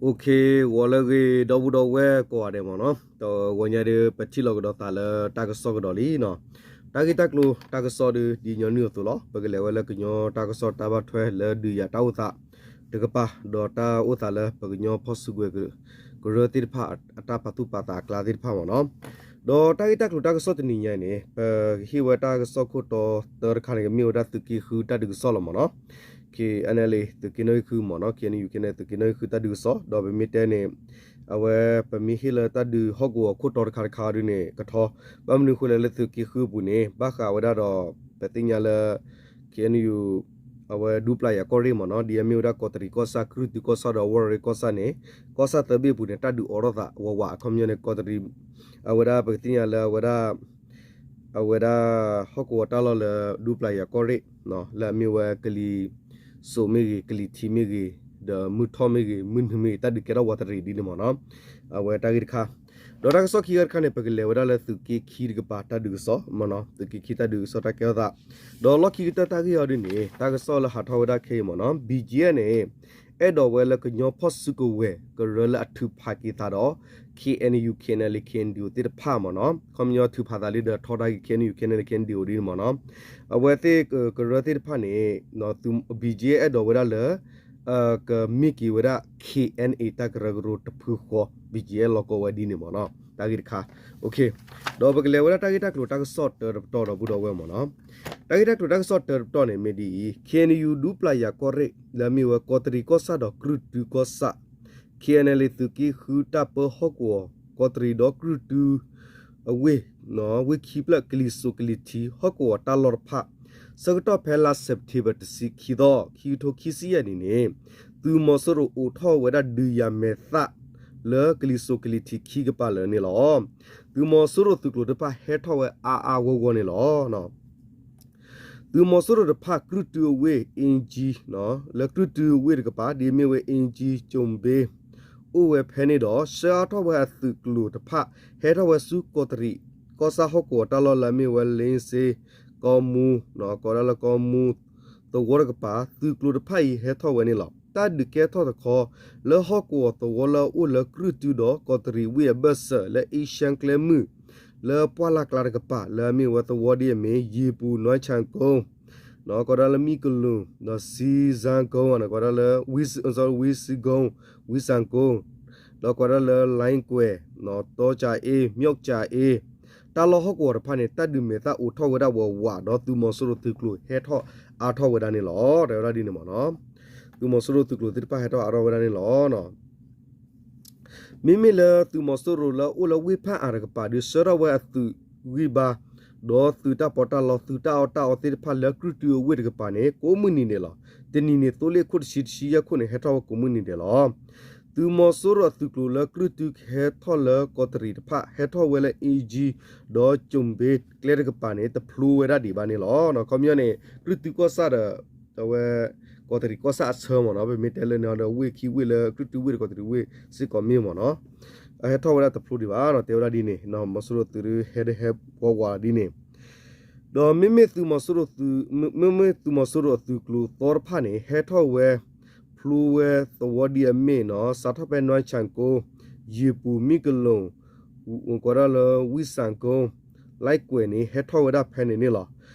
ဂီၤလၢအဂ့ၤ ဒီပုၢ်ဒီဝဲၢ်ကိးဂၤဒဲးမ့ၢ်နီၤ, တဂီၤညါဒီး ပထံၣ်လိာ်ကဒီးသးလၢတၢ်ကစီၣ်ကဒီးလံနီၤ. တၢ်ဂ့ၢ်တၢ်ကျိၤတၢ်ကစီၣ်ဒီး ဒ်ညီနုၢ်အသိးလီၤ. ပကလဲၤဝဲလၢကညီတၢ်ကစီၣ်တၢ်ဘၣ်ထွဲလၢဒုးယၤတၢ်အိၣ်သးတကပၤ, ဒီးတၢ်အိၣ်သးလၢပကညီဖီၣ်စုကဝဲၤကရၢသ့ၣ်တဖၣ် အတၢ်ပာ်သူၣ်ပာ်သးအကျါသ့ၣ်တဖၣ်မ့ၢ်နီၤ. ဒီးတၢ်ဂ့ၢ်တၢ်ကျိၤတၢ်ကစီၣ်တနံၤညါအံၤန့ၣ် ပဟ့ၣ်ဝဲတၢ်ကစီၣ်ခိၣ်တီတၢတခါန့ၣ် ကမ့ၢ်ဝဲဒၣ်သုးက့ဃုတၢ်ဒုးကစီၣ်လီၤမ့ၢ်နီၤ. ခ့ၣ်အဲၣ်နဲလ်အ့ သုးက့နီၣ်ဂံၢ်ဃုမ့ၢ်နီၤ, ခ့ၣ်အဲၣ်အဲၣ်ယူၣ် ခ့ၣ်အဲၣ်နဲလ်အ့ သုးက့နီၣ်ဂံၢ်ဃုတၢ်ဒုးကစီၣ်, ဒီးပမ့ၢ်တဲန့ၣ် အဝဲပမ့ၢ်ဟ့ၣ်လၢတၢ်ဒုးဟီၣ်ကဝီၤခိၣ်တီတခါတခါအီၤဒ်န့ၣ် ကထီ, ဘၣ်မနုၤအဃိလဲၣ်လၢသုးက့ဃုအပူၤန့ၣ် ဘၣ်ဃးဝဲဒၣ်ဒီး ပသ့ၣ်ညါလၢ ခ့ၣ်အဲၣ်ယူၣ် အဝဲဒူပျၤယၤကီၢ်ရ့ၣ်မ့ၢ်နီၤ, ဒ်အမ့ၢ်ဝဲဒၣ်ကီးတရံးကီၢ်ဆၣ် ကြုၢ်တုကီၢ်ဆၣ်ဒီးဝီၢ်ရ့ၣ်ကီၢ်ဆၣ်န့ၣ် ကီၢ်ဆၣ်သၢဘ့ၣ်အပူၤန့ၣ် တၢ်ဒုးအိးထီၣ်သးဝးဝး အခီပညီန့ၣ် ကီးတရံး အဝဲဒၣ်ပကသ့ၣ်ညါလၢအဝဲဒၣ် အဝဲဒၣ် ဟီၣ်ကဝီၤတၢ်လီၢ်လၢဒူပျၤယၤကီၢ်ရ့ၣ် လၢအမ့ၢ်ဝဲကလံၤစိးမ့ၢ်ဂ့ၤ, ကလံၤထံးမ့ၢ်ဂ့ၤ, ဒီးမုၢ်ထီၣ်မ့ၢ်ဂ့ၤ, မုၢ်နုာ်မ့ၢ်ဂ့ၤ တၢ်ဒုးကဲထီၣ်ဝးတရံးဒ်န့ၣ်မ့ၢ်နီၤ. အဝဲတၢ်ဂ့ၢ်တခါ, ဒီးတၢ်ကစီၣ်ခံဂၤတခါန့ၣ် ပကလဲၤဝဲဒၣ်လၢသုးက့ခံတကပၤတၢ်ဒုးကစီၣ်မ့ၢ်နီၤ, သုးက့ခံတၢ်ဒုးကစီၣ်တၢ်ကဲထီၣ်သး, ဒီးလီၢ်ခံကတၢၢ်တၢ်ဂ့ၢ်အီၤဒ်န့ၣ် တၢ်ကစီၣ်လၢဟးထီၣ်ဝဲဒၣ်ခဲအံၤမ့ၢ်နီၤ, ဘီၣ်ကၠ့ၣ်န့ၣ် အဲၣ်ဒိးဝဲလၢကညီဖီၣ်စုကဝဲၤကရၢလၢအထုးဖးက့ၤသးဒီး ခ့ၣ်အဲၣ်ယူၣ် ခ့ၣ်အဲၣ်နဲလ်အ့ ခ့ၣ်အဲၣ်ယူၣ်သ့ၣ်တဖၣ်မ့ၢ်နီၤ, ခီပညီထုးဖးသးလံဒီးထီဒါက့ၤ ခ့ၣ်အဲၣ်ယူၣ် ခ့ၣ်အဲၣ်နဲလ်အ့ ခ့ၣ်အဲၣ်ယူၣ်ဒ်န့ၣ်မ့ၢ်နီၤ, အဝဲသ့ၣ်ကရၢသ့ၣ်တဖၣ်န့ၣ် ဘီၣ်ကၠ့ၣ်အဲၣ်ဒိးဝဲဒၣ်လၢ ကမ့ၢ်က့ၤဝဲဒၣ် ခ့ၣ်အဲၣ်နဲလ်အ့ တၢ်ကရၢကရိတဖုဃီ ဘီၣ်ကၠ့ၣ်အဲၣ်လီၤကီဝဲဒ်န့ၣ်မ့ၢ်နီၤ, တၢ်ဂ့ၢ်တခါ, ဒီးပကလဲၤဝဲဒၣ်တၢ်ဂ့ၢ်တၢ်ကျိၤတၢ်ကစီၣ်တၢတပတီၢ်ဒီပုၢ်ဒီဝဲၢ်မ့ၢ်နီၤ, တၢ်ဂ့ၢ်တၢ်ကျိၤတၢ်ကစီၣ်တၢတပတီၢ်န့ၣ်မ့ၢ်ဒ်အံၤ, ခ့ၣ်အဲၣ်ယူၣ် ဒူပျၤယၤကီၢ်ရ့ၣ် လၢအမ့ၢ်ဝဲကီးတရံးကီၢ်ဆၣ်ဒီးကြုၢ်တုကီၢ်ဆၣ် ခ့ၣ်အဲၣ်နဲလ်အ့ သုးက့ဃုတၢ်ပၢဟီၣ်ကဝီၤ ကီးတရံးဒီးကြုၢ်တု အဝ့ၢ် ဝ့ၢ်ခံဖျၢၣ် ကလံၤစိးကလံၤထံး ဟီၣ်ကဝီၤတၢ်လီၢ်တဖၣ် ဆၢကတီၢ်ဖဲလါစဲးပထ့ဘၢၣ်တဆံခံသီ ခံကထိခံဆံယဲၢ်နံၣ်န့ၣ် သုးမီၤစိရိၤအိးထီၣ်ဝဲဒၣ်ဒုးယၤမဲာ်သၣ် လၢကလံၤစိးကလံၤထံးခံကပၤလၢာ်န့ၣ်လီၤ. သုးမီၤစိရိၤသုးကျိၤတဖၣ်ဟဲထီၣ်ဝဲအါအါဂီၢ်ဂီၢ်န့ၣ်လီၤ. သုးမီၤစိရိၤတဖၣ် ကြုၢ်တုအဝ့ၢ် အ့ကၠံ လၢကြုၢ်တုအဝ့ၢ်တကပၤ ဒ်အမ့ၢ်ဝဲ အ့ကၠံ ကၠိၣ်ဘ့ အိၣ်ဝဲဖဲန့ၣ်ဒီး ဆှၢအါထီၣ်ဝဲအသုးကျိၤတဖၣ် ဟဲထီၣ်ဝဲဆူကီးတရံး ကီၢ်ဆၣ်ဟီၣ်ကဝီၤတၢ်လီၢ်လၢအမ့ၢ်ဝဲ လ့စ့ ကီမူ ကီးဒၣ်လၢကီမူ သဝီတကပၤ သုးကျိၤတဖၣ်အံၤဟဲထီၣ်ဝဲန့ၣ်လီၤ. တၢ်ဒုးကဲထီၣ်တခီ လၢဟီၣ်ကဝီၤသဝီလၢအအိၣ်လၢကြုၢ်တုဒီးကီးတရံးဝ့ၢ်အဘၢၣ်စၢၤ လၢအ့ရှါကျဲမုၢ် လၢပှၢ်လၢ်ကျါတကပၤ လၢအမ့ၢ်ဝဲသဝီဒ်အမ့ၢ် ယ့ၤပူၤ နွါဆၣ်ကိ ကီးဒၣ်လၢမံကလူၢ် ဒီးစံစၣ်ကိ ကီးဒၣ်လၢ ဝံစံကိ ဝံစံကိ ဒီးကီးဒၣ်လၢ လၢကွဲၢ် တီကၠၤအ့ မၠီကၠၤအ့ တၢ်လီၢ်ဟီၣ်ကဝီၤတဖၣ်န့ၣ် တၢ်ဒုးမဲာ်သၣ်အိးထီၣ်ဝဲဒၣ်ဝးဝး ဒီးသုးမီၤစိရိၤသုးကျိၤဟဲထီၣ်အါထီၣ်ဝဲဒၣ်န့ၣ်လီၤ. တဲဝဲဒၣ်ဒ်န့ၣ်မ့ၢ်နီၤ, သုးမီၤစိရိၤသုးကျိၤသ့ၣ်တဖၣ်ဟဲထီၣ်အါထီၣ်ဝဲဒၣ်န့ၣ်လီၤ. မ့မ့ၢ်လၢသုးမီၤစိရိၤလၢအအိၣ်လၢဝ့ၢ်ဖၣ်အၣ်တကပၤ ဒုးဆှၢထီၣ်ဝဲအသုးဂံၢ်ဘါ ဒီးသုးတၢ်ပီးတၢ်လီ သုးတၢ်အီၣ်တၢ်အီသ့ၣ်တဖၣ်လၢကြုၢ်တုအဝ့ၢ်တကပၤန့ၣ် ကိးမုၢ်နံၤဒဲးလီၤ. တနံၤန့ၣ် သိလ့ၣ်ခိၣ်တဆံ တဆံယဲၢ်ခိၣ်န့ၣ် ဟဲထီၣ်ဝဲကိးမုၢ်နံၤဒဲးလီၤ. သုးမီၤစိရိၤအသုးကျိၤလၢကြုၢ်တုကဟဲထီၣ်လၢကီးတရံးတဖၣ် ဟဲထီၣ်ဝဲလၢအ့ကၠံ ဒီးကၠိၣ်ဘ့ကျဲတကပၤန့ၣ် တဖျိဝဲဒၣ်ဒံးဘၣ်န့ၣ်လီၤ. ခီပညီန့ၣ် ကြုၢ်တုကီၢ်ဆၣ်ဒီး အဝဲ ကီးတရံးကီၢ်ဆၣ်အဆၢမ့ၢ်နီၤ, ပမ့ၢ်တဲလၢန့ၣ်ဒီး ဝ့ၢ်ခံဝ့ၢ်လၢ ကြုၢ်တုဝ့ၢ်ဒီးကီးတရံးဝ့ၢ်စ့ၢ်ကီးမ့ၢ်မ့ၢ်နီၤ, အဟဲထီၣ်ဝဲဒၣ်တဖျိဒံးဘၣ်နီၤ, တဲဝဲဒၣ်ဒ်န့ၣ် မီၤစိရိၤသုးဟဲဒၣ်ဟဲဝးဝးဒ်န့ၣ်, ဒီးမ့မ့ၢ်သုးမီၤစိရိၤသုး မ့မ့ၢ်သုးမီၤစိရိၤအသုးကျိၤသီတဖၣ်န့ၣ် ဟဲထီၣ်ဝဲ ဖျိဝဲသဝီဒ်အမ့ၢ်နီၤ, စးထီၣ်ဖဲနွါဆၣ်ကိ ယ့ၤပူၤ မံကလူၢ် ကီးဒၣ်လၢဝံစၣ်ကိ လၢကွဲၢ်န့ၣ် ဟဲထီၣ်ဝဲဒၣ်ဖဲန့ၣ်န့ၣ်လီၤ.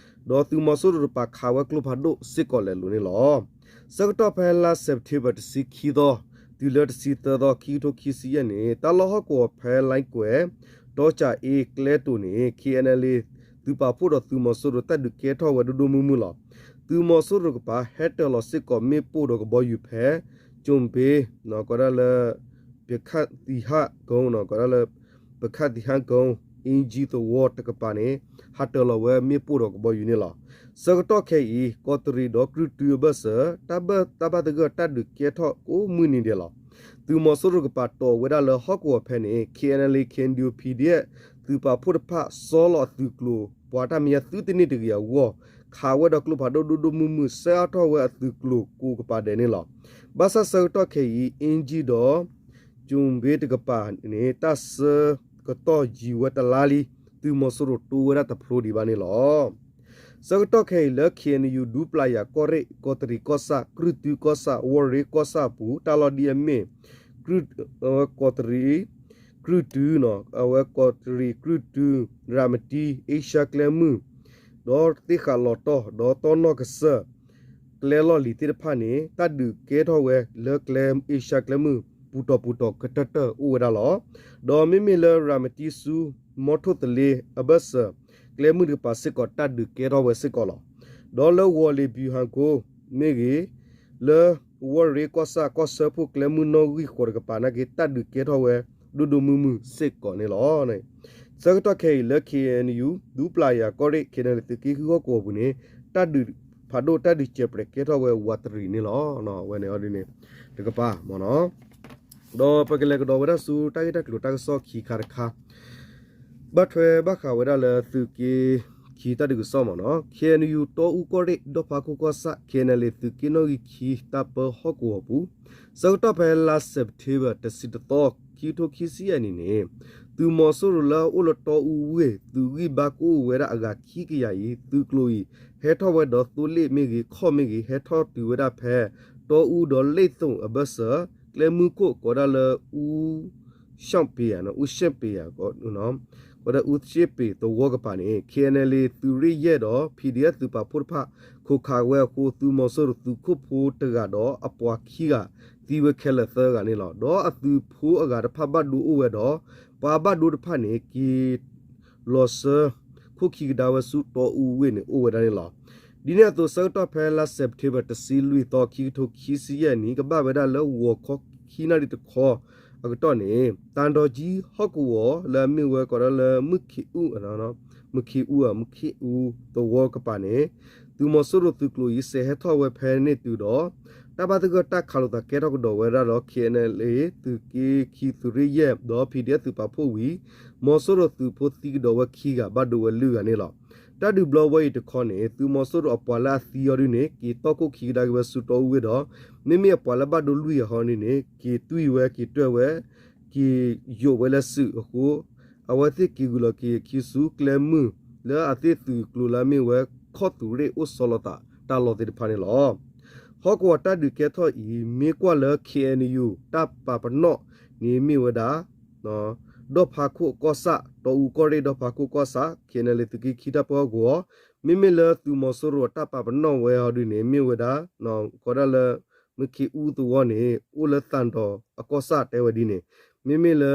ဒီးသုးမီၤစိရိၤတကပၤခးဝဲကျိဖးဒိၣ်စ့ၢ်ကီးလဲၤလိာ်န့ၣ်လီၤ. ဆၢကတီၢ်ဖဲလါစဲးပထ့ဘၢၣ်တဆံခံသီ တုၤလၢတဆံသၢသီ ခံကထိခံဆံယဲၢ်န့ၣ် တၢ်လီၢ်ဟီၣ်ကဝီၤဖဲလၢကွဲၢ် တီကၠၤအ့ကျဲတိၤန့ၣ် ခ့ၣ်အဲၣ်နဲလ်အ့ သုးပာ်ဖှိၣ်ဒီးသုးမီၤစိရိၤတၢ်ဒုးကဲထီၣ်ဝဲဒိၣ်ဒိၣ်မုၢ်မုၢ်လီၤ. သုးမီၤစိရိၤတကပၤ ဟဲတၢၤလီၤစ့ၢ်ကီးမ့ၣ်ပိၢ်ဒီးကဘီယူၤဖဲ ကၠိၣ်ဘ့ ကီးဒၣ်လၢ ပခၣ်သံဟၣ်ကိ ကီးဒၣ်လၢ ပခၣ်သံဟၣ်ကိ အ့ကၠံသဝီတကပၤန့ၣ် ဟးတၢၤလီၤဝဲမ့ၣ်ပိၢ်ဒီးကဘီယူၤန့ၣ်လီၤ. ဆၢကတီၢ်ခဲအံၤ ကီးတရံးဒီးကြုၢ်တုအဘၢၣ်စၢၤ တၢ်ဘၣ်တၢ်ဘၣ်သဂၢၢ်တၢ်ဒုးကဲထီၣ်ကိးမုၢ်နံၤဒဲးလီၤ. သုးမီၤစိရိၤတကပၤတီၢ်ဝဲဒၣ်လၢဟီၣ်ကဝီၤဖဲန့ၣ် ခ့ၣ်အဲၣ်နဲလ်အ့ ခ့ၣ်အဲၣ်ယူၣ် ပီၣ်ဒံၣ်အ့ၣ် သုးပာ်ဖှိၣ်တဖၣ် စီလီၤအသုးကျိၤ ပှၤတၢ်မဲာ်ညါသုတန့ၢ်တဂ့ၤအဂီၢ် ခးဝဲဒီးကျိဖးဒိၣ်ဒိၣ်ဒိၣ်မုၢ်မုၢ် ဆှၢအါထီၣ်ဝဲအသုးကျိၤကိးကပၤဒဲးန့ၣ်လီၤ. ဘၣ်ဆၣ်ဆၢကတီၢ်ခဲအံၤ အ့ကၠံဒီး ကၠိၣ်ဘ့တကပၤန့ၣ် တၢ်ဆၢကတီၢ်ယံာ်ဝဲတလါလံ သုးမီၤစိရိၤတိဝဲဒၣ်တဖျိဒံးဘၣ်န့ၣ်လီၤ. ဆၢကတီၢ်ခဲအံၤလၢ ခ့ၣ်အဲၣ်ယူၣ် ဒူပျၤယၤကီၢ်ရ့ၣ် ကီးတရံးကီၢ်ဆၣ် ကြုၢ်တုကီၢ်ဆၣ် ဝီၢ်ရ့ၣ်ကီၢ်ဆၣ်အပူၤ တၢ်လီၢ်ဒ်အမ့ၢ် အဝဲကီးတရံး ကြုၢ်တုနီၤ အဝဲကီးတရံးကြုၢ်တု ရၤမတံ အ့ရှါကျဲမုၢ် ဒီးသ့ၣ်ဃးလီၤတီၢ် ဒီးတီၢ်နီၣ်ကစၢၢ် ကျဲလီၢ်လံၤသ့ၣ်တဖၣ်န့ၣ် တၢ်ဒုးကဲထီၣ်ဝဲလၢကျဲအ့ရှါကျဲမုၢ် ပူၤတီၤပူၤတီၤကတၢၢ်တၢၢ်အိၣ်ဝဲဒၣ်လီၤ. ဒီးမ့မ့ၢ်လၢရၤမတံဆူ မီထိၣ်သလ့အဘၢၣ်စၢၤ ကျဲမုၢ်တကပၤစ့ၢ်ကီး တၢ်ဒုးကဲထီၣ်ဝဲစ့ၢ်ကီးလီၤ. ဒီးလၢဝီၤလ့ၤဘျူးဟၣ်ကိ မ့ၢ်ဂ့ၤ လၢ ဝီၤရ့ကီၢ်ဆၣ်ကီၢ်ဆၢဖှိၣ်ကျဲမုၢ်နီၣ်ဂံၢ်ဃိးတကပၤနာ်က့ တၢ်ဒုးကဲထီၣ်ဝဲ ဒိၣ်ဒိၣ်မုၢ်မုၢ်စ့ၢ်ကီးန့ၣ်လီၤ. ဆၢကတီၢ်ခဲအံၤလၢ ခ့ၣ်အဲၣ်ယူၣ် ဒူပျၢ်ယၤကီၢ်ရ့ၣ် ခ့ၣ်အဲၣ်ယူၣ် သုးက့ဃုဟီၣ်ကဝီၤပူၤန့ၣ် တၢ်ဒုးဖးဒိၣ်တၢ်ဒုးစဲးပြဲးကဲထီၣ်ဝဲဝးတရံးန့ၣ်လီၤ. အဝဲန့ၣ်အီၤဒ်န့ၣ် တကပၤမ့ၢ်နီၤ ဒီးပကလဲၤကဒီးဝဲဒၣ်ဆူတၢ်ဂ့ၢ်တၢ်ကျိၤတၢ်ကစီၣ်ခံခါတခါ ဘၣ်ထွဲဘၣ်ဃးဝဲဒၣ်လၢသုးက့ခံတၢ်ဒုးကစီၣ်မ့ၢ်နီၤ ခ့ၣ်အဲၣ်ယူၣ် တီအူကီၢ်ရ့ၣ် ဒီၣ်ဖးခိၣ်ကီၢ်ဆၣ် ခ့ၣ်အဲၣ်ယူၣ် သုးက့နီၣ်ဂံၢ်ခံတၢ်ပၢဟီၣ်ကဝီၤပူၤ ဆၢကတီၢ်ဖဲလါ September တဆံတသီ ခံကထိခံဆံယဲၢ်နံၣ်န့ၣ် သုးမီၤစိရိၤလၢအအိၣ်လၢတီအူဝ့ၢ် သုးဂံၢ်ဘါကအိၣ်ဝဲဒၣ်အဂၤခံကယၤအံၤ သုးကျိၤအံၤ ဟဲထီၣ်ဝဲဒီးသိလ့ၣ်မ့ၢ်ဂ့ၤ ခီၣ်မ့ၢ်ဂ့ၤ ဟဲထီၣ်တုၤဝဲဒၣ်ဖဲ တီအူဒီးလ့ၣ်သိၣ်အဘၢၣ်စၢၤ ကျဲမုၢ်ခိၣ်ကိးဒၣ်လၢ အူ ရှ့ၣ်ပ့ၤယၤ အူရှ့ၣ်ပ့ၤယၤ ကိးဒၣ်အူရှ့ၣ်ပ့ၤသဝီကပၤန့ၣ် ခ့ၣ်အဲၣ်ယူၣ် သုးရ့ၣ်ယဲၢ်ဒီး PDF သုးပာ်ဖှိၣ်တဖၣ် ခိးခးဝဲအဃိ သုးမီၤစိရိၤသုးခိၣ်ဖိတဂၤဒီးအပှၤခံဂၤ သံဝဲခဲလၢာ်သၢဂၤန့ၣ်လီၤ. ဒီးအသုးဖိအဂၤတဖၣ်ဘၣ်ဒိအိၣ်ဝဲဒီး ပှၤဘၣ်ဒိတဖၣ်န့ၣ် က့ၤ လီၤဆၢ ခိၣ်ခံကဒါဝဲဆူတီအူဝ့ၢ်န့ၣ်အိၣ်ဝဲဒၣ်န့ၣ်လီၤ. ဒ်န့ၣ်အသိး ဆၢကတီၢ်ဖဲလါ September တဆံလွံၢ်သီ ခံကထိခံဆံယဲၢ်နံၣ် ကဘၣ်ဝဲဒၣ်လၢဂီၤခီခံနၣ်ရံၣ်တခီအကတီၢ်န့ၣ် တၢ်ဒီကံဟီၣ်ကဝီၤလၢအမ့ၢ်ဝဲကိးဒၣ်လၢ မုၢ်ခ့အူ မုၢ်ခ့အူ မုၢ်ခ့အူသဝီကပၤန့ၣ် သုးမီၤစိရိၤသုးကျိၤအံၤ စဲးဟဲထီၣ်ဝဲဖဲန့ၣ်တုၤဒီး တၢ်ဘၣ်သဂၢၢ်တၢ်ခးလိာ်သးကဲထီၣ်ကဒီးဝဲဒၣ်ဒီး ခ့ၣ်အဲၣ်ယူၣ် သုးက့ခံသုးရ့ၣ်ယဲၢ်ဒီး PDF သုးပာ်ဖှိၣ်ဝံၤ မီၤစိရိၤသုးဖိသံကဒီးဝဲခံဂၤ ဘၣ်ဒိဝဲလွံၢ်ဂၤန့ၣ်လီၤ. တၢ်ဒုးဘျီဝဲအံၤတခီန့ၣ် သုးမီၤစိရိၤအပှၤလၢအသံအီၤဒ်န့ၣ် က့ၤတီၢ်ခိၣ်ခံကဒါက့ၤဝဲဆူတီအူဝ့ၢ်ဒီး မ့မ့ၢ်အပှၤလၢဘၣ်ဒိလွံၢ်ဂၤဟီဒ်န့ၣ် က့ၤတွံၢ်ဝဲ က့ၤတွဲၢ်ဝဲ က့ၤယိးဝဲလၢစုအဃိ အဝဲသ့ၣ်က့ၤဂုာ်လီၤက့ၤအခံဆူကျဲမုၢ် လၢအသ့ၣ်သုးကျိၤလၢအမ့ၢ်ဝဲ ခီၣ်သူးရ့ၣ်အိၣ်ဆီလီၤသးတၢ်လီၢ်သ့ၣ်တဖၣ်န့ၣ်လီၤ. ဟီၣ်ကဝီၤတၢ်ဒုးကဲထီၣ်အံၤ မ့ၢ်ကွၢ်လၢ ခ့ၣ်အဲၣ်ယူၣ် တၢ်ပာ်ပနီၣ်န့ၣ်မ့ၢ်ဝဲဒၣ် ဒီၣ်ဖးခိၣ်ကီၢ်ဆၣ် တီအူကီၢ်ရ့ၣ်ဒီၣ်ဖးခိၣ်ကီၢ်ဆၣ် ခ့ၣ်အဲၣ်ယူၣ် သုးက့ခံတၢ်ပၢဟီၣ်ကဝီၤ မ့မ့ၢ်လၢသုးမီၤစိရိၤအတၢ်ပာ်ပနီၣ်ဝဲဟီဒ်န့ၣ် မ့ၢ်ဝဲဒၣ် ကိးဒၣ်လၢ မုၢ်ခ့အူသဝီန့ၣ် အိၣ်လၢသၣ်တီၤအကီၢ်ဆၣ်တဲဝဲဒ်န့ၣ် မ့မ့ၢ်လၢ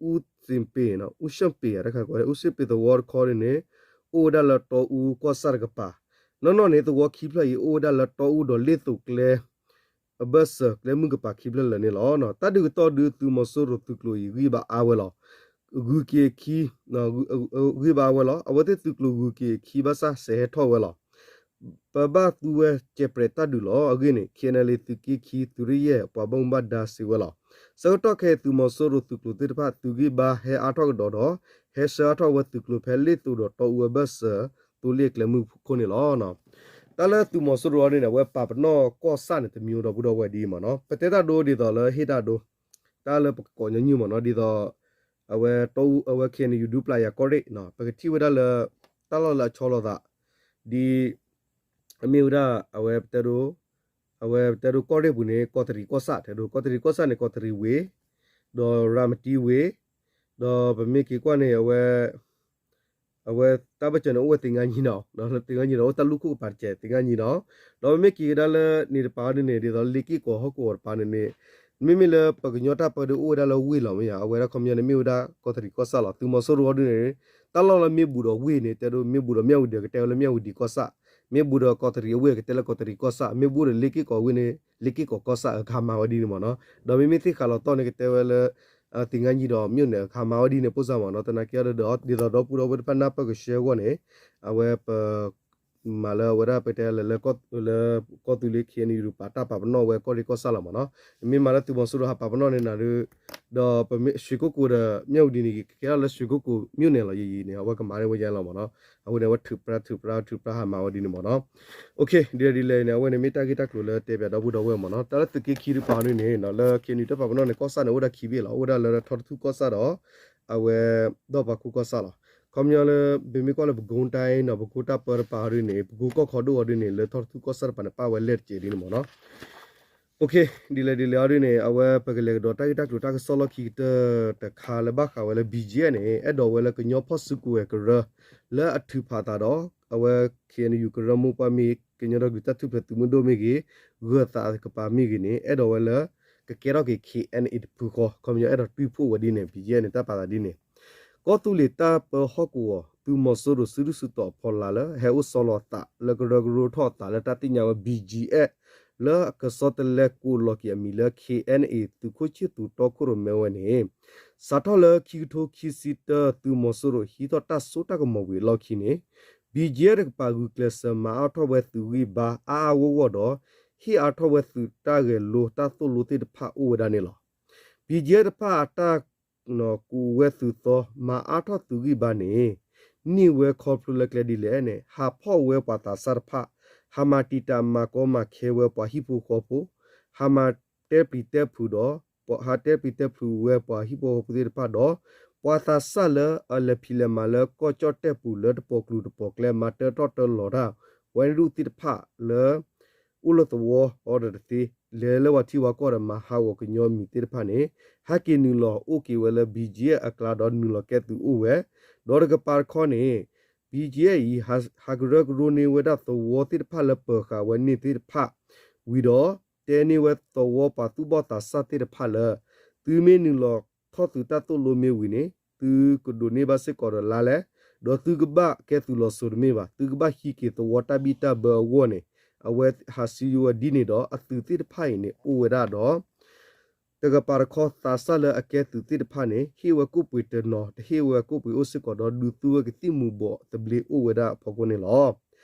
အူစ့ၣ်ပ့ၤ အူရှ့ၣ်ပ့ၤ အူရှ့ၣ်ပ့ၤသဝီတခီဒ်န့ၣ် အိၣ်ဝဲဒၣ်လၢတီအူကီၢ်ဆၣ်တကပၤ နီၢ်နီၢ်န့ၣ် သဝီခံဖျၢၣ်အံၤ အိၣ်ဝဲဒၣ်လၢတီအူဒီးလ့ၣ်သိၣ်ကျဲ အဘၢၣ်စၢၤကျဲမုၢ်ကပၤခံဖျၢၣ်လၢာ်န့ၣ်လီၤ. တၢ်ဒုးကတီၢ်ဒုးသုးမီၤစိရိၤသုးကျိၤအံၤ ဂံၢ်ဘါအါဝဲလီၤ. ဂုၤက့ၤအခံ ဂံၢ်ဘါအါဝဲလီၤ. အဝဲသ့ၣ်သုးကျိၤဂုၤက့ၤအခံဘၣ်ဆၣ်စဲးဟဲထီၣ်ဝဲလီၤ. ပဘၣ်သူဝဲစဲးပြဲးတၢ်ဒုးလီၤ. အဂ့ၢ်န့ၣ် ခ့ၣ်အဲၣ်ယူၣ် သုးက့ခံသုးရ့ၣ်ယဲၢ် ပှၤဘၣ်မူဘၣ်ဒါစံးဝဲလီၤ. ဆၢကတီၢ်ခဲအံၤသုးမီၤစိရိၤသုးကျိၤသ့ၣ်တဖၣ် သုးဂံၢ်ဘါဟဲအါထီၣ်ကဒီးဒီး ဟဲဆှၢအါထီၣ်ဝဲသုးကျိၤဖဲလ့ၣ်သိၣ်ဒီးတီအူအဘၢၣ်စၢၤ သိလ့ၣ်ကျဲမုၢ်ခိၣ်န့ၣ်လီၤ. တၢ်လၢသုးမီၤစိရိၤအံၤန့ၣ် အဝဲပာ်ပနီၣ်ကီၢ်ဆၣ်န့ၣ် တမံၤဒီပုၢ်ဒီဝဲၢ်ဒ်အံၤမ့ၢ်နီၤ. ပတဲတၢ်ဒိဒ်သိးလၢဟ့ၣ်တၢ်ဒိ တၢ်လၢပကကိးညီနုၢ်မ့ၢ်နီၤ ဒ်သိး အဝဲတီအူ အဝဲ ခ့ၣ်အဲၣ်ယူၣ် ဒူပျၢ်ယၤကီၢ်ရ့ၣ် ပကထံၣ်ဝဲဒၣ်လၢ တၢ်လီၢ်လၢအဆီလီၤသး ဒ် အမ့ၢ်ဝဲဒၣ် အဝဲပတဲဒိ အဝဲပတဲဒိကီၢ်ရ့ၣ်ပူၤန့ၣ် ကီးတရံးကီၢ်ဆၣ် တဲဒိ ကီးတရံးကီၢ်ဆၣ်န့ၣ် ကီးတရံးဝ့ၢ် ဒီးရၤမတံဝ့ၢ် ဒီးပမ့ၢ်က့ၤကွၢ်န့ၣ် အဝဲ အဝဲတၢ်ဘၢၣ်စၢၤန့ၣ် အိၣ်ဝဲသ့ၣ်ငါညံနီၤ သ့ၣ်ငါညံဒီး အိၣ်တၢ်လူၢ်ခိၣ်ကပၤတကဲး သ့ၣ်ငါညံနီၤ ဒီးပမ့ၢ်က့ၤကဒါလၢန့ၣ်တပၤဒ်န့ၣ် ဒ်သိးလ့ၣ်က့ၣ်ကီးဟီၣ်ကဝီၤတပၤန့ၣ်န့ၣ် မ့မ့ၢ်လၢပကညီတၢ်ပၢဒုးအိၣ်ဝဲဒၣ်လၢဝ့ၢ်လီၤမ့ၢ်ဧါ အဝဲဒၣ်ခီပညီန့ၣ် မ့ၢ်ဝဲဒၣ်ကီးတရံးကီၢ်ဆၣ်လီၤ. သုးမီၤစိရိၤအံၤဒ်န့ၣ် တၢ်လီၢ်လၢမ့ၢ်ဘူးဒီးဝ့ၢ်န့ၣ် တဲဒိ မ့ၢ်ဘူးဒီးမၠၣ်ဝတံၤဒီး ကတဲဝဲလၢမၠၣ်ဝတံၤကီၢ်ဆၣ် မ့ၢ်ဘူးဒီးကီးတရံးအဝ့ၢ် ကတဲလၢကီးတရံးကီၢ်ဆၣ် မ့ၢ်ဘူးဒီးလ့ၣ်က့ၣ်ကီးဝ့ၢ်န့ၣ် လ့ၣ်က့ၣ်ကီးကီၢ်ဆၣ် အခါမၤဝဲဒ်န့ၣ်မ့ၢ်နီၤ ဒီးမ့မ့ၢ်သ့ၣ်ဃးလီၤတီၢ်န့ၣ် ကတဲဝဲလၢ သ့ၣ်ငါညံဒီး မၠိၣ်န့ၣ် အခါမၤဝဲဒ်န့ၣ် ပိၢ်စၢ်မ့ၢ်နီၤ သနာ်က့ဒီး ဒ်သိးဒီပုၢ်ဒီဝဲၢ်တဖၣ်နၢ်ပၢၢ်ကဆှၢအဂီၢ်န့ၣ် အဝဲပ မၤလၢအဝဲဒၣ်ပတဲလၢ လၢကီၢ်သူလ့ၤ ခ့ၣ်အဲၣ်ယူၣ် ပာ်တၢ်ပာ်ပနီၣ်ဝဲကီၢ်ရ့ၣ်ကီၢ်ဆၣ်လီၤမ့ၢ်နီၤ မ့ၢ်မၤလၢသုးမီၤစိရိၤဟးပာ်ပနီၣ်န့ၣ်နၤဒီး ဒီးပမ့ၢ် ရွှေကုက္ကို ဒီး မၠၣ်ဝတံၤန့ၣ် ကကဲထီၣ်လၢ ရွှေကုက္ကို မၠိၣ်န့ၣ်လီၤ ယံာ်ယံာ်န့ၣ် အဝဲကမၤန့ၢ်ဝဲယဲလီၤမ့ၢ်နီၤ အဃိန့ၣ် အဝဲထုးပြါထုးပြါထုးပြါဟးမၤဝဲဒ်န့ၣ်မ့ၢ်နီၤ ဒ်လဲၣ်ဒ်လဲၣ်န့ၣ် အဝဲန့ၣ်မ့ၢ်တၢ်ဂ့ၢ်တၢ်ကျိၤလၢတဲပၠးဒီပုၢ်ဒီဝဲၢ်မ့ၢ်နီၤ တၢ်လၢသုးက့ခံတပၤဒ်န့ၣ် လၢ ခ့ၣ်အဲၣ်ယူၣ် တၢ်ပာ်ပနီၣ်န့ၣ် ကီၢ်ဆၣ်န့ၣ် အိၣ်ဝဲဒၣ်ခံဘ့ၣ်လီၤ အိၣ်ဝဲဒၣ်လၢထီတထူၣ်ကီၢ်ဆၣ်ဒီး အဝဲ ဒီၣ်ပှၤခိၣ်ကီၢ်ဆၣ်လီၤ. ခီပညီလၢ ပမ့ၢ်ကွၢ်လၢ ပဲခူးတိုင်း နီၤ ပဲခူးတၢ်ပၢတပၤဒ်န့ၣ် ပဲခူးကီၢ်ခီဒိၣ်အီၤဒ်န့ၣ် လၢထီတထူၣ်ကီၢ်ဆၣ်တပၤန့ၣ် ပာ်ဝဲလဲၣ်တကဲးဒ်န့ၣ်မ့ၢ်နီၤ ဒ်လဲၣ်ဒ်လဲၣ်အီၤဒ်န့ၣ် အဝဲပကလဲၤကဒီးတၢ်ဂ့ၢ်တၢ်ကျိၤတၢ်ကစီၣ်လီၢ်ခံကတၢၢ်တခါလၢဘၣ်ဃးဝဲလၢ ဘံၣ်ကၠံၣ်အဲၣ်န့ၣ် အဲၣ်ဒိးဝဲလၢကညီဖီၣ်စုကဝဲၤကရၢ လၢအထုးဖးသးဒီး အဝဲ ခ့ၣ်အဲၣ်ယူၣ် ကရၢမိၢ်ပှၢ်မ့ၢ်ဂ့ၤ ကညီဒီကလုာ်တၢ်ထူၣ်ဖျဲးသုးမုၢ်ဒိၣ်မ့ၢ်ဂ့ၤ ဂၢၤသးအကပၤမ့ၢ်ဂ့ၤန့ၣ် အဲၣ်ဒိးဝဲလၢ ကကဲထီၣ်က့ၤ ခ့ၣ်အဲၣ်ယူၣ် တဖုဃီ ခီပညီအဲၣ်ဒိးတွံၢ်ဖှိၣ်ဝဲဒ်န့ၣ် ဘံၣ်ကၠံၣ်အဲၣ်န့ၣ် တၢ်ပာ်သးဒ်န့ၣ် ကီၢ်သူလ့ၤတၢ်ပၢဟီၣ်ကဝီၤ သုးမီၤစိရိၤစုဒုၣ်စုတီၤအဖီလာ်လၢ ဟဲအိၣ်ဆီလီၤသးလၢကရၢကရိထီၣ်အသးလၢတၢ်သ့ၣ်ညါဝဲ ဘံၣ်ကၠံၣ်အဲၣ် လၢအကဆီတလဲကိးလီၤက့ၤအမံၤလၢ ခ့ၣ်အဲၣ်ယူၣ် သုးခိၣ်ဆံၣ်သူးတီခိၣ်ရိၣ်မဲဝဲန့ၣ် စးထီၣ်လၢခံကထိခံဆံတၢ သုးမီၤစိရိၤဟံးထီၣ်တၢ်စိတၢ်ကမီၤဝံၤအလီၢ်ခံန့ၣ် ဘံၣ်ကၠံၣ်အဲၣ် တကပၤဂုာ်ကျဲးစၢးမၤအါထီၣ်ဝဲသုးဂံၢ်ဘါအါအါဂီၢ်ဂီၢ်ဒီး ဟ့ၣ်အါထီၣ်ဝဲသုးတၢ်ဂဲၤလိတၢ်သိၣ်လိသ့ၣ်တဖၣ်အိၣ်ဝဲဒၣ်န့ၣ်လီၤ. ဘံၣ်ကၠံၣ်အဲၣ် တဖၣ်အတၢ် ကိးဝဲသုးသီ မၤအါထီၣ်သုးဂံၢ်ဘါန့ၣ် န့ၢ်ဝဲခီဖျိလၢကျဲဒ်လဲၣ်န့ၣ် ဟးဖီၣ်ဝဲပှၤသးစၢ်တဖၣ်, ဟးမၤတံာ်တာ်မၤကီမၤခဲဝဲပှၤဟံၣ်ဖိဃီဖိ, ဟးမၤတဲပျံၤတဲဖုးဒီး ဟးတဲပျံၤတဲဖုးဝဲပှၤဟံၣ်ဖိဃီဖိသ့ၣ်တဖၣ်ဒီး ပှၤသးစၢ်လၢအလဲၤဖံးလဲၤမၤလၢကီၢ်ကၠီၣ်တဲၣ်ပူၤလၢတပီၤကျူၤတပီၤကျဲ မၤတၢထီၣ်တၢလီၤတၢ် ဝဲဒူၣ်သ့ၣ်တဖၣ်လၢ အိၣ်လၢသဝီအီၤဒီးတသ့, လဲၤလၢပှၤထံပှၤကီၢ်ဒီးမၤဟးဂီၤကညီမံၤသ့ၣ်တဖၣ်န့ၣ် ဟဲက့ၤနုာ်လီၤအိၣ်က့ၤဝဲလၢ ဘံၣ်ကၠံၣ်အဲၣ် အကျါဒီးနုာ်လီၤကဲသုးအိၣ်ဝဲ, ဒီးတကပၤတခီန့ၣ် ဘံၣ်ကၠံၣ်အဲၣ် အံၤ ဟးကရၢကရိန့ၢ်ဝဲဒၣ်သဝီသ့ၣ်တဖၣ်လၢပၢၤဃာ်ဝဲန့ၣ်သ့ၣ်တဖၣ် ဝံၤဒီး တဲန့ၢ်ဝဲသဝီပှၤသူၣ်ဘီၣ်သးစၢ်သ့ၣ်တဖၣ်လၢ သုမ့ၢ်နုာ်လီၤထီၣ်သုးတၢ်သိၣ်လိမ့ၢ်ဝံၤန့ၣ် သုကဒိးန့ၢ်ဘၣ်စ့ၢ်ကီးဒီးလါလဲ, ဒီးသုကဘၣ်ကဲသုးလီၤစိၤတမ့ၢ်ဘၣ်, သုကဘၣ်ဟံးက့ၤသဝီတၢ်ဘံၣ်တၢ်ဘၢအဂီၢ်န့ၣ် အဝဲဟးစံယိဝဲဒ်န့ၣ်ဒီး အသုးသ့ၣ်တဖၣ်အံၤန့ၣ် အိၣ်ဝဲဒၣ်ဒီး တကပၤတခီသးစၢ်လၢအကဲသုးသ့ၣ်တဖၣ်န့ၣ် ဟ့ၣ်ဝဲကိၣ်ပှ့ၤတနီၤ တဟ့ၣ်ဝဲကိၣ်ပှ့ၤအိၣ်စ့ၢ်ကီးဒီး ဒုးသူဝဲကသံၣ်မူၤဘှီးသဘျ့အိၣ်ဝဲဒၣ်အဖီခိၣ်န့ၣ်လီၤ.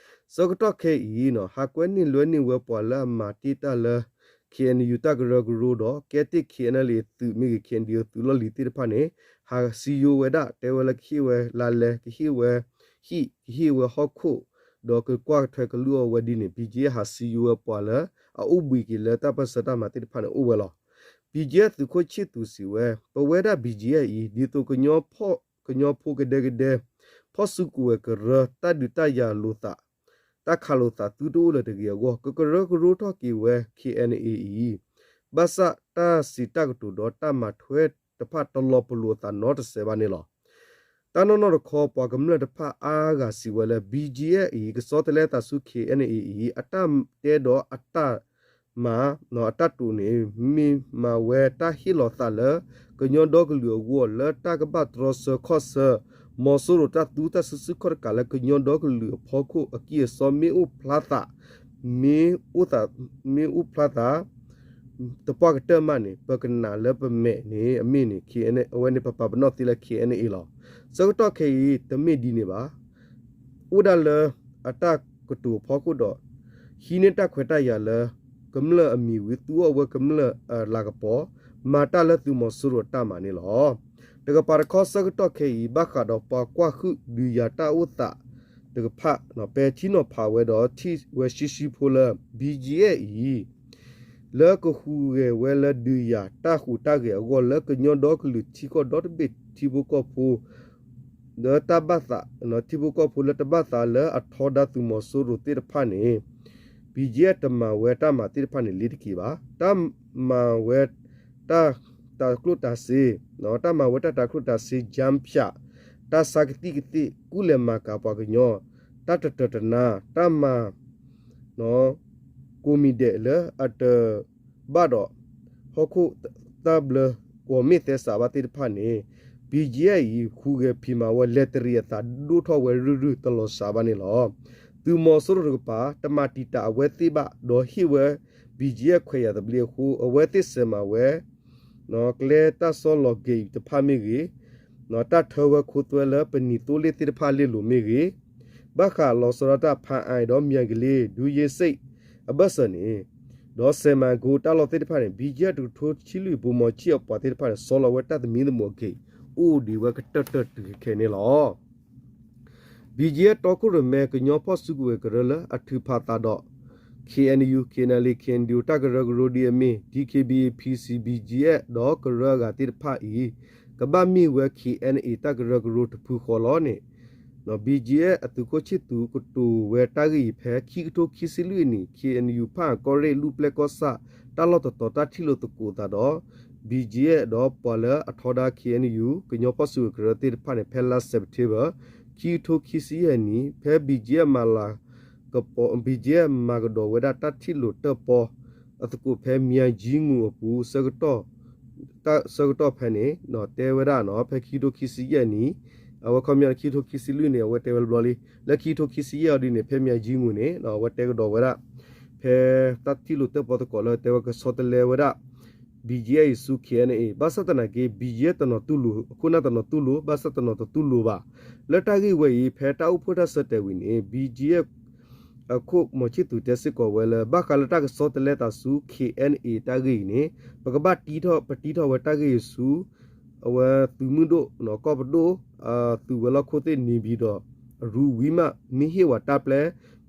ဆၢကတီၢ်ခဲအံၤ ဟးကွဲန့ၢ်လွဲန့ၢ်ဝဲပှၤလၢအမၤတ့ၢ်တၢ်လၢ ခ့ၣ်အဲၣ်ယူၣ် တၢ်ကရၢကရိဒီး ကဲတ့ၢ် ခ့ၣ်အဲၣ်ယူၣ် သုးမ့ၢ်ဂ့ၤ ခ့ၣ်အဲၣ်ယူၣ် သုးလီၢ်လံၤသ့ၣ်တဖၣ်န့ၣ် ဟးစံယိဝဲဒၣ် တဲဝဲလၢကဟ့ၣ်ဝဲလါလဲ, ကဟ့ၣ်ဝဲဟံၣ်, ကဟ့ၣ်ဝဲဟီၣ်ခိၣ်, ဒီးကကွၢ်ကထွဲကလုၢ်အီၣ်ဝဲဒ်န့ၣ် ဘံၣ်ကၠံၣ်အဲၣ် ဟးစံယိဝဲပှၤလၢအအိၣ်ဘှံးက့ၤလၢတၢ်ပၢၢ်ဆၢတၢ်မၤသ့ၣ်တဖၣ်န့ၣ်အိၣ်ဝဲလီၤ. ဘံၣ်ကၠံၣ်အဲၣ် သုးခိၣ်ဆံၣ်သူးစံးဝဲ ပဝဲဒၣ် ဘံၣ်ကၠံၣ်အဲၣ် အံၤ ဒ်သိးကညီဖိကဒဲကဒဲ ဖီၣ်စုကဝဲၤကရၢ တၢ်ဒုးတၢ်ယၤလိာ်သး တၢ်ခးလိာ်သးသုတအိၣ်လၢၤတဂ့ၤအဂီၢ် ကကရၢကရိထီၣ်က့ၤဝဲ ခ့ၣ်အဲၣ်ယူၣ် အံၤ ဘၣ်ဆၣ်တၢ်စံးတၢ်ကတိၤဒီးတၢ်မၤထွဲတဖၣ်တလီၤပလိာ်အသးနီတစဲးဘၣ်န့ၣ်လီၤ. တၢ်နီၢ်နီၢ်တခီ ပှၤကမျၢၢ်တဖၣ်အါဂၤစံးဝဲလၢ ဘံၣ်ကၠံၣ်အဲၣ် အံၤ ကဆီတလဲသးဆူ ခ့ၣ်အဲၣ်ယူၣ် အံၤ အတၢ်တဲဒီးအတၢ်မၤ အတၢ်တိာ်န့ၣ် မ့ၢ်မၤဝဲတၢ်ဟ့ၣ်လီၤသးလၢ ကညီဒီကလုာ်အဂီၢ် လၢတၢ်ကဘၣ်တြီဆၢခီၣ်ဆၢ မီၤစိရိၤတၢ်သူတၢ်စုဆူၣ်ခီၣ်တကးလၢကညီဒီကလုာ်အဖီခိၣ်အကံၢ်အစီမ့ၢ်အိၣ်ဖျါသး မ့ၢ်အိၣ်သး မ့ၢ်အိၣ်ဖျါသး တပှၢ်ကတၢၢ်မးန့ၣ် ပကနၣ်လၢပမဲာ်န့ၣ် အမ့ၢ်န့ၣ် ခ့ၣ်အဲၣ်ယူၣ် အဝဲန့ၣ်ပပာ်ပနီၣ်သ့လၢ ခ့ၣ်အဲၣ်ယူၣ် အံၤ လီၤ. ဆၢကတီၢ်ခဲအံၤ တမ့ၢ်ဒ်န့ၣ်ဘၣ် အိၣ်ဒၣ်လၢအတၢ်ကတိၤအဖီခိၣ်ဒီး ဟံးန့ၢ်တၢ်ခွဲးတၢ်ယာ်လၢ ကမျၢၢ်အမံၤဝံၤ သူအီၣ်ဝဲကမျၢၢ်အလၤကပီၤ မၤတၢ်လၢသုးမီၤစိရိၤအတၢ်မၤန့ၣ်လီၤ. တကပၤတခီဆၢကတီၢ်ခဲအံၤ ဘၣ်ဃးဒီးပှၤကွၢ်ဟုၣ်ဒုးယၤတၢ်အိၣ်သးတကဖၣ် ပဲာ်ထံနီၤဖးဝဲဒီးထံၣ်ဝဲရှဲရှဲဖိလၢ ဘံၣ်ကၠံၣ်အဲၣ် အံၤ လၢကဟူးဂဲၤဝဲလၢဒုးယၤတၢ်ဟူးတၢ်ဂဲၤအဂီၢ် လၢကညီဒီကလုာ်ထံကီၢ်ဒီတဘ့ၣ်ထံဖိကီၢ်ဖိ လၢတၢ်ဘၣ်သး ထံဖိကီၢ်ဖိလၢတဘၣ်သးလၢအထီဒါသုးမီၤစိရိၤသ့ၣ်တဖၣ်န့ၣ် ဘံၣ်ကၠံၣ်အဲၣ် တမၤဝဲတၢ်မၤသ့ၣ်တဖၣ်န့ၣ်လ့ၤတက့ၤဘၣ်. တၢ်မၤဝဲတၢ် တၢ်ကျိၣ်တၢ်စ့ တၢ်မၤဝဲတၢ်တၤကျိၣ်တၤစ့ ကၠၢဖၠး တၢ်ဆါကသံၣ်ကသ့ၣ် ကူၣ်လဲၤမၤကၤပှၤကညီ တၢ်တတၢာ်တနါ တၢ်မၤ ကိးမံၤဒဲးလၢအတ ဘၣ်ဒီး ဟီၣ်ခိၣ်တၢ်ဘျၢ ကွီၢ်မ့ၣ်သဲစးဘၣ်သ့ၣ်တဖၣ်န့ၣ် ဘံၣ်ကၠံၣ်အဲၣ် အံၤ ဟူးဂဲၤဖံးမၤဝဲ လဲၤတရံးအသးဒိၣ်ထီၣ်ဝဲရုၢ်ရုၢ်တလီၤစှၤဘၣ်န့ၣ်လီၤ. သုးမီၤစိရိၤတကပၤ တမၤတံာ်တာ်အဝဲသ့ၣ်ဘၣ် ဒီးဟ့ၣ်ဝဲ ဘံၣ်ကၠံၣ်အဲၣ် ခွဲးယာ်သဘျ့အဃိ အဝဲသ့ၣ်စဲးမၤဝဲ ကျဲတၢ်ဆီလီၤက့ၤတဖၣ်မ့ၢ်ဂ့ၤ တၢ်ထၢဝဲခိသွဲလၢပနံၤသိလ့ၣ်သ့ၣ်တဖၣ်လ့ၣ်လိၤမ့ၢ်ဂ့ၤ ဘၣ်ဃးလီၤဆီဒၣ်တၢ် ဖၣ်အၣ် ဒီး မၠဲၣ်ကလ့ ဒူယ့စ့ၣ် အဘၢၣ်စၢၤန့ၣ် ဒီးစဲးမၤကိတၢ်လီၢ်သ့ၣ်တဖၣ်န့ၣ် ဘံၣ်ကၠံၣ်အဲၣ် တကထိဆံလွံၢ် ဘိမီၤဆံၣ်အပှၤသ့ၣ်တဖၣ်န့ၣ် ဆီလီၤဝဲတၢ်သမံသမိးအဂ့ၢ် အိၣ်ဒံးဝဲကတၢၢ်တၢၢ်တုၤခဲအံၤန့ၣ်လီၤ. ဘံၣ်ကၠံၣ်အဲၣ် တီခိၣ်ရိၣ်မဲ ကညီဖီၣ်စုကဝဲၤကရၢလၢအထုးဖးသးဒီး ခ့ၣ်အဲၣ်ယူၣ် ခ့ၣ်အဲၣ်ယူၣ် ခ့ၣ်အဲၣ်ယူၣ် တၢ်ကရၢကရိဒ်အမ့ၢ် ဒံၣ်ခ့ၣ်ဘံၣ် ဖံၣ်စံၣ် ဘံၣ်ကၠံၣ်အဲၣ် ဒီးကရၢအဂၤသ့ၣ်တဖၣ်အံၤ ကဘၣ်မ့ၢ်ဝဲ ခ့ၣ်အဲၣ်ယူၣ် တၢ်ကရၢကရိတဖုဃီလီၤန့ၣ် ဘံၣ်ကၠံၣ်အဲၣ် အသုးခိၣ်ဆံၣ်သူးကတိၤဝဲတၢ်ဂ့ၢ်အံၤဖဲ ခံကထိခံဆံလွံၢ်အနံၣ် ခ့ၣ်အဲၣ်ယူၣ် ဖၣ်အၣ် ကီၢ်ရ့ၣ် လူၢ်ပျဲၢ်ကီၢ်ဆၣ် တၢ်လီၢ်တတီၤတၢ်ထံၣ်လိာ်သကိးသးဒီး ဘံၣ်ကၠံၣ်အဲၣ် ဒီးပှၤလၢအထီဒါ ခ့ၣ်အဲၣ်ယူၣ် ကညီဖီၣ်စုကရၢသ့ၣ်တဖၣ်န့ၣ် ဖဲလါစဲးပထ့ဘၢၣ် ခံကထိခံဆံယဲၢ်နံၣ် ဖဲ ဘံၣ်ကၠံၣ်အဲၣ် မၤလၤကပီၤ ဘံၣ်ကၠံၣ်အဲၣ် မၤကဒီးဝဲဒၣ်တၢ်ထံၣ်လိာ်တၢၣ်ပီၣ်အသကိးဖဲမၠၤကၠံငူၢ်အပူၤ ဆၢကတီၢ်ဖဲန့ၣ် တဲဝဲဒၣ်နီၤ ဖဲခံကထိခံဆံယဲၢ်နံၣ် အဝဲခီပညီခံကထိခံဆံလွံၢ်န့ၣ် အဝဲတဲဝဲတဘျီလံ လၢခံကထိခံဆံယဲၢ်အီၤဒ်န့ၣ် ဖဲမၠၤကၠံငူၢ်န့ၣ် အဝဲတဲကဒီးဝဲဒၣ် ဖဲတၢ်ထံၣ်လိာ်တၢၣ်ပီၣ်သကိးလၢတဲဝဲကဆီတလဲဝဲဒၣ် ဘံၣ်ကၠံၣ်အဲၣ် အံၤဆူ ခ့ၣ်အဲၣ်ယူၣ် ဘၣ်ဆၣ်သနာ်က့ ဘံၣ်ကၠံၣ်အဲၣ် တနီၤတူၢ်လိာ် အခိၣ်နၢ်တနီၤတူၢ်လိာ် ဘၣ်ဆၣ်တနီၤတတူၢ်လိာ်ဘၣ်. လၢတၢ်ဂ့ၢ်ဝဲအံၤ ဖဲတၢ်အိၣ်ဖှိၣ်တၢ်ဆၢတဲာ်ဝံၤန့ၣ် ဘံၣ်ကၠံၣ်အဲၣ် အခိၣ် မီၤဆံၣ်သူး တဲစ့ၢ်ကီးဝဲလၢ ဘၣ်ဃးလၢတၢ်ကဆီတလဲသးဆူ ခ့ၣ်အဲၣ်ယူၣ် တၢ်ဂ့ၢ်အံၤန့ၣ် ပကဘၣ်တံထီၣ် ပတံထီၣ်ဝဲတၢ်ဂ့ၢ်အံၤဆူ အဝဲသုးမုၢ်ဒိၣ် ကီၢ်ပဒိၣ် သုးဝဲၤလီၢ်ခိၣ်သ့ၣ် န့ၣ်ပၠံၤဒီး အရူဝံၤမး မ့ၢ်ဟ့ၣ်ဝဲတၢ်ပျဲ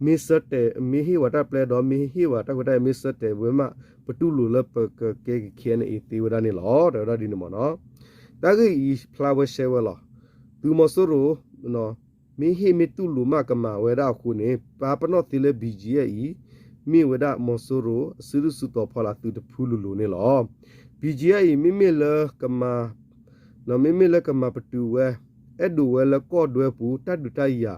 မ့ၢ်ဆၢတဲာ် မ့ၢ်ဟ့ၣ်ဝဲတၢ်ပျဲဒီး မ့ၢ်ဟ့ၣ်ဝဲတၢ်ခွဲးတၢ်ယာ် မ့ၢ်ဆၢတဲာ်ဝဲမး ပတူၢ်လိာ်လၢပကကဲက့ၤ ခ့ၣ်အဲၣ်ယူၣ် သ့ဝဲဒၣ်န့ၣ်လီၤ တဲဝဲဒၣ်ဒ်န့ၣ်မ့ၢ်နီၤ. တၢ်ဂ့ၢ်အံၤဖျါဝဲရှဲဝဲလီၤ. သုးမီၤစိရိၤ မ့ၢ်ဟ့ၣ်မ့ၢ်တူၢ်လိာ်မး ကမၤဝဲဒၣ်အဃိန့ၣ် ပာ်ပနီၣ်သ့လၢ ဘံၣ်ကၠံၣ်အဲၣ် အံၤ မ့ၢ်ဝဲဒၣ်မီၤစိရိၤ အစုဒုၣ်စုတီၤဖီလာ်သုးတဖုလိၤလိၤန့ၣ်လီၤ. ဘံၣ်ကၠံၣ်အဲၣ် အံၤ မ့မ့ၢ်လၢကမၤ မ့မ့ၢ်လၢကမၤပတုာ်ဝဲ အဲၣ်ဒိးဝဲလၢကီၢ်ဒွဲပူၤ တၢ်ဒုးတၢ်ယၤ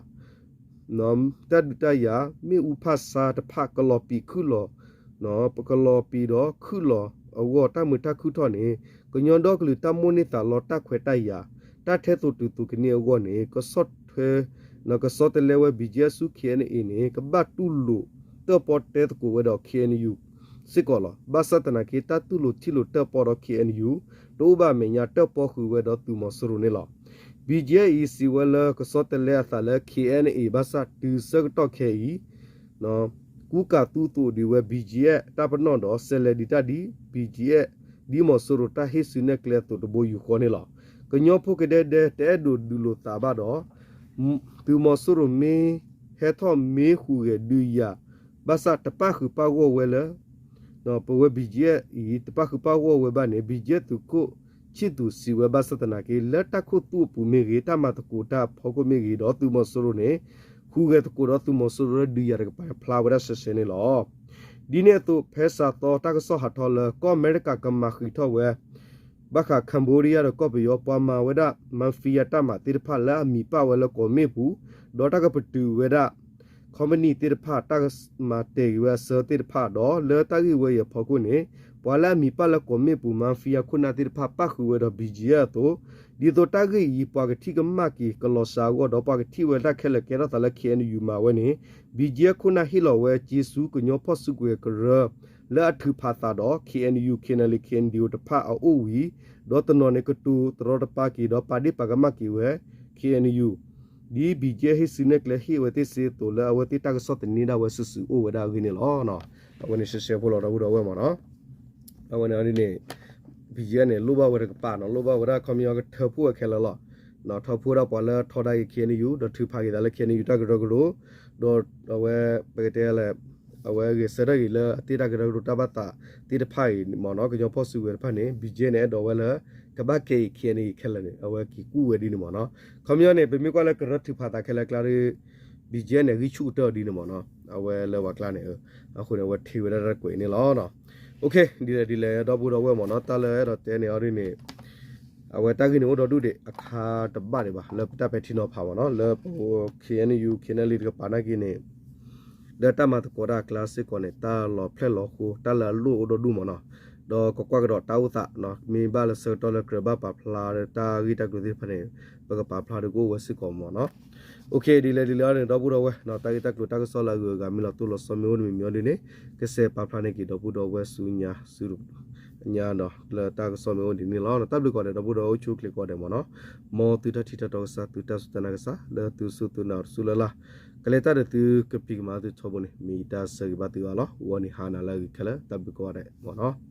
တၢ်ဒုးတၢ်ယၤ မ့ၣ်အူဖၣ်ဆါတဖၣ် ကလီၤပံာ်ခုၣ်လီၤ ကလီၤပံာ်ဒီးခုၣ်လီၤအဂီၢ် တၢ်မုာ်တၢ်ခုၣ်ထီၣ်န့ၣ် ကညီဒီကလုာ်တၢ်မိၣ်န့ၢ်သးလီတၢ်ခွဲးတၢ်ယာ် တၢ်ထဲသိးတုၤသိးကန့ၢ်အဂီၢ်န့ၣ် ကဆီၣ်ထွဲ ကဆီတလဲဝဲ ဘံၣ်ကၠံၣ်အဲၣ် ဆူ ခ့ၣ်အဲၣ်ယူၣ် န့ၣ် ကဘၣ်တူၢ်လိာ်တၢၣ်ပီၣ်တဲသကိးဝဲဒီး ခ့ၣ်အဲၣ်ယူၣ် စ့ၢ်ကီးလီၤ. ဘၣ်ဆၣ်သနာ်က့ တၢ်တူၢ်လိာ်ထံၣ်လိာ်တၢၣ်ပီၣ်ဒီး ခ့ၣ်အဲၣ်ယူၣ် တအိၣ်ဘၣ်အမဲာ်ညါ တၢၣ်ပီၣ်ဃုာ်ဝဲဒီးသုးမီၤစိရိၤန့ၣ်လီၤ. ဘံၣ်ကၠံၣ်အဲၣ် အံၤ စံးဝဲလၢကဆီတလဲအသးလၢ ခ့ၣ်အဲၣ်ယူၣ် ဘၣ်ဆၣ်တုၤဆၢကတီၢ်ခဲအံၤ ကူကၤသူသိးဒံးဝဲ ဘံၣ်ကၠံၣ်အဲၣ် တၢ်ပနီၣ်ဒီး ဆဲးလဲၤဒံးတၢ်ဒ် ဘံၣ်ကၠံၣ်အဲၣ် ဒ်မီၤစိရိၤတၢ်ဟ့ၣ်စုနဲၣ်ကျဲအသိးတဘိယူၢ်ဃီန့ၣ်လီၤ. ကညီဖိကဒဲဒဲ တအဲၣ်ဒိးဒုးလိာ်သးဘၣ်ဒီး သုးမီၤစိရိၤမ့ၢ် ဟဲထီၣ်မ့ၢ်ဟူးဂဲၤဒုးယၤ ဘၣ်ဆၣ်တပၣ်ဃုာ်ပၣ်ဂီၢ်ဝဲလၢ ပဝဲ ဘံၣ်ကၠံၣ်အဲၣ် အံၤ တပၣ်ဃုာ်ပၣ်ဂီၢ်ဝဲဘၣ်န့ၣ် ဘံၣ်ကၠံၣ်အဲၣ် သုးခိၣ်ဆံၣ်သူး စံးဝဲ ဘၣ်ဆၣ်သနာ်က့ လၢတၢ်ခူသူၣ်အပူၤမ့ၢ်ဂ့ၤ တၢ်မၤသကိးတၢ်အဖီခိၣ်မ့ၢ်ဂ့ၤဒီး သုးမီၤစိရိၤန့ၣ် ဟူးဂဲၤသကိးဒီးသုးမီၤစိရိၤလၢဒုးယၤတကပၤ ဖျါဝဲဒၣ်ရှဲရှဲန့ၣ်လီၤ. ဒ်န့ၣ်အသိး ဖဲစးသီတၢ်ကစီၣ်ဟးထီၣ်လၢ ကီၢ်အမဲရကၤကမၤဃံးထီၣ်ဝဲ ဘၣ်ဃး Cambodia ဒီးကီၢ်ပယီၤ ပှၤမၤဝဲဒၣ် mafia တၢ်မၤသ့ၣ်တဖၣ်လၢအမံၤပၣ်ဝဲလၢကီးမ့ၣ်ပူၤ ဒီးတၢ်ကပတုာ်ဝဲဒၣ် ခီပနံၣ်သ့ၣ်တဖၣ် တၢ်ကမၤတဲာ်က့ၤဝဲအဆၢသ့ၣ်တဖၣ်ဒီး လၢတၢ်ဂ့ၢ်ဝဲအံၤအဖီခိၣ်န့ၣ် ပှၤလၢအမံၤပၣ်လၢကီးမ့ၣ်ပူၤ mafia ခိၣ်နၢ်သ့ၣ်တဖၣ် ပၣ်ဃုာ်ဝဲဒီး ဘံၣ်ကၠံၣ်အဲၣ် အသိး ဒ်သိးတၢ်ဂ့ၢ်အံၤ ပှၤကထံၣ်ကမၣ်က့ၤကလီၤစှၤအဂီၢ်ဒီး ပှၤကထံၣ်ဝဲတၢ်ခဲလၢာ်ကဲထီၣ်သးလၢ ခ့ၣ်အဲၣ်ယူၣ် မၤဝဲန့ၣ် ဘံၣ်ကၠံၣ်အဲၣ် ခိၣ်နၢ်ဟ့ၣ်လီၤဝဲစ့ဆူ ကညီဖီၣ်စုကဝဲၤကရၢ လၢအထုးဖးသးဒီး ခ့ၣ်အဲၣ်ယူၣ် ခ့ၣ်အဲၣ်ယူၣ် တဖၣ်အအိၣ်ဝံၤ ဒီးတနီၤန့ၣ် ကတိၤတရီတပါက့ၤဒီး ပာ်ဒ့ၣ်ပာ်ကမၣ်က့ၤဝဲ ခ့ၣ်အဲၣ်ယူၣ် ဒ်ဘံၣ်ကၠံၣ်အဲၣ်ဟ့ၣ်စုနဲၣ်ကျဲဟ့ၣ်အဝဲသ့ၣ်တၢ်ကစီၣ်သန့ၤဒၣ်ဝဲစုာ်စုာ်အိၣ်ဝဲဒၣ်အဂ့ၢ်န့ၣ်လီၤ. အဝဲန့ၣ်ရှဲရှဲဖိလီၤ ဒီပုၢ်ဒီဝဲၢ်မ့ၢ်နီၤ. အဝဲန့ၣ်ဒ်န့ၣ် ဘံၣ်ကၠံၣ်အဲၣ်န့ၣ် လိၣ်ဘၣ်ဝဲတကပၤနီၤ လိၣ်ဘၣ်ဝဲဒၣ်ခီပညီကထၢဖှိၣ်ဝဲခဲလၢာ်လီၤ. ထၢဖှိၣ်ဝဲဒၣ်ပှၤလၢထီဒါက့ၤ ခ့ၣ်အဲၣ်ယူၣ် ဒီးထုးဖးက့ၤသးလၢ ခ့ၣ်အဲၣ်ယူၣ် တၢ်ကရၢကရိ ဒီးအဝဲ ပကတဲလဲၣ် အဝဲဂဲၤဆၢထၢၣ်က့ၤလၢအတ့တၢ်ကရၢကရိတၢ်ဘၣ်သးသ့ၣ်တဖၣ်အံၤမ့ၢ်နီၤ ကညီဖီၣ်စုကဝဲၤတဖၣ်န့ၣ် ဘံၣ်ကၠံၣ်အဲၣ်န့ၣ် အဲၣ်ဒိးဝဲလၢ ကဘၣ်ကဲအံၤ ခ့ၣ်အဲၣ်ယူၣ် ခဲလၢာ်န့ၣ် အဝဲက့ၤကူၣ်ဝဲဒ်န့ၣ်မ့ၢ်နီၤ. ခီပညီန့ၣ် ပမ့ၢ်ကွၢ်လၢကရၢထုးဖးသးခဲလၢာ်ကျါဒီး ဘံၣ်ကၠံၣ်အဲၣ်န့ၣ် ဂံၢ်ဆူၣ်ကတၢၢ်ဒ်န့ၣ်မ့ၢ်နီၤ အဝဲလၢပှၤကျါန့ၣ် အဃိန့ၣ် အဝဲထံၣ်ဝဲဒၣ်တၢ်ကွဲးအံၤန့ၣ်လီၤ. ဒ်လဲၣ်ဒ်လဲၣ် ဒီပုၢ်ဒီဝဲၢ်မ့ၢ်နီၤ တၢ်လၢအဲၣ်ဒိးတဲန့ၣ်အီၤဒ်န့ၣ် အဝဲတၢ်ဂ့ၢ်န့ၣ်အိၣ်ဒီဒူၣ်ဒံး အခါတဘၣ်ဒံးဘၣ် လၢပတၢ်ပဲာ်ထံနီၤဖးမ့ၢ်နီၤ လၢပ ခ့ၣ်အဲၣ်ယူၣ် ခ့ၣ်အဲၣ်ယူၣ် တကပၤနာ်က့န့ၣ် လၢတၢ်မၤသကိးတၢ်အကျါစ့ၢ်ကီးန့ၣ် တၢ်လီၤဖျဲၣ်လီၤဃိ တၢ်လၢအလိၣ်အိၣ်ဒီဒူၣ်မ့ၢ်နီၤ ဒီးကကွၢ်ကဒီးတၢ်အိၣ်သး မ့ၢ်ဘၣ်လၢဆၢကတီၢ်လၢကြၢးဘၣ်ပာ်ဖျါတၢ်ဂ့ၢ်တၢ်ကျိၤသ့ၣ်တဖၣ်န့ၣ် ပကပာ်ဖျါဒီးကအိၣ်ဝဲစ့ၢ်ကီးမ့ၢ်နီၤ. ဒ်လဲၣ်ဒ်လဲၣ်န့ၣ် ဒီပုၢ်ဒီဝဲၢ် တၢ်ဂ့ၢ်တၢ်ကျိၤတၢ်ကစီၣ်လၢအဂုၤအဂၤမ့ၢ်လီၤတိၢ်လီၤဆီမ့ၢ်အိၣ်တမံၤမံၤအီၤဒ်န့ၣ် ကစဲးပာ်ဖျါန့ၢ်က့ၤဒီပုၢ်ဒီဝဲၢ်ဆူညါ ဆူညါဒီး လၢတၢ်ကစီၣ်မ့ၢ်အိၣ်ဒ်န့ၣ်လီၤ. တၢ်ဘျုးကိးဂၤဒဲး ဒီပုၢ်ဒီဝဲၢ်အိၣ်ဆူၣ်အိၣ်ချ့ကိးဂၤဒဲးမ့ၢ်နီၤ မ်သုတၢ်ထံၣ်တၢ်တီကစၢ် သုတၢ်စူၢ်တၢ်နာ်ကစၢ် လၢသုစူၢ်သုနာ်တစူၢ်လၢ်လၢ် ကလဲၤတၢ်ဒီးသုကဖံးကမၤသုထီဘိန့ၣ် မ့ၢ်ယတၢ်ဆၢဂ့ၤဘၣ်သုအါလီၤ. ဂီၤနံၤဟါနၤလၢအဂ့ၤခဲလၢာ် တၢ်ဘျုးကိးဂၤဒဲးမ့ၢ်နီၤ.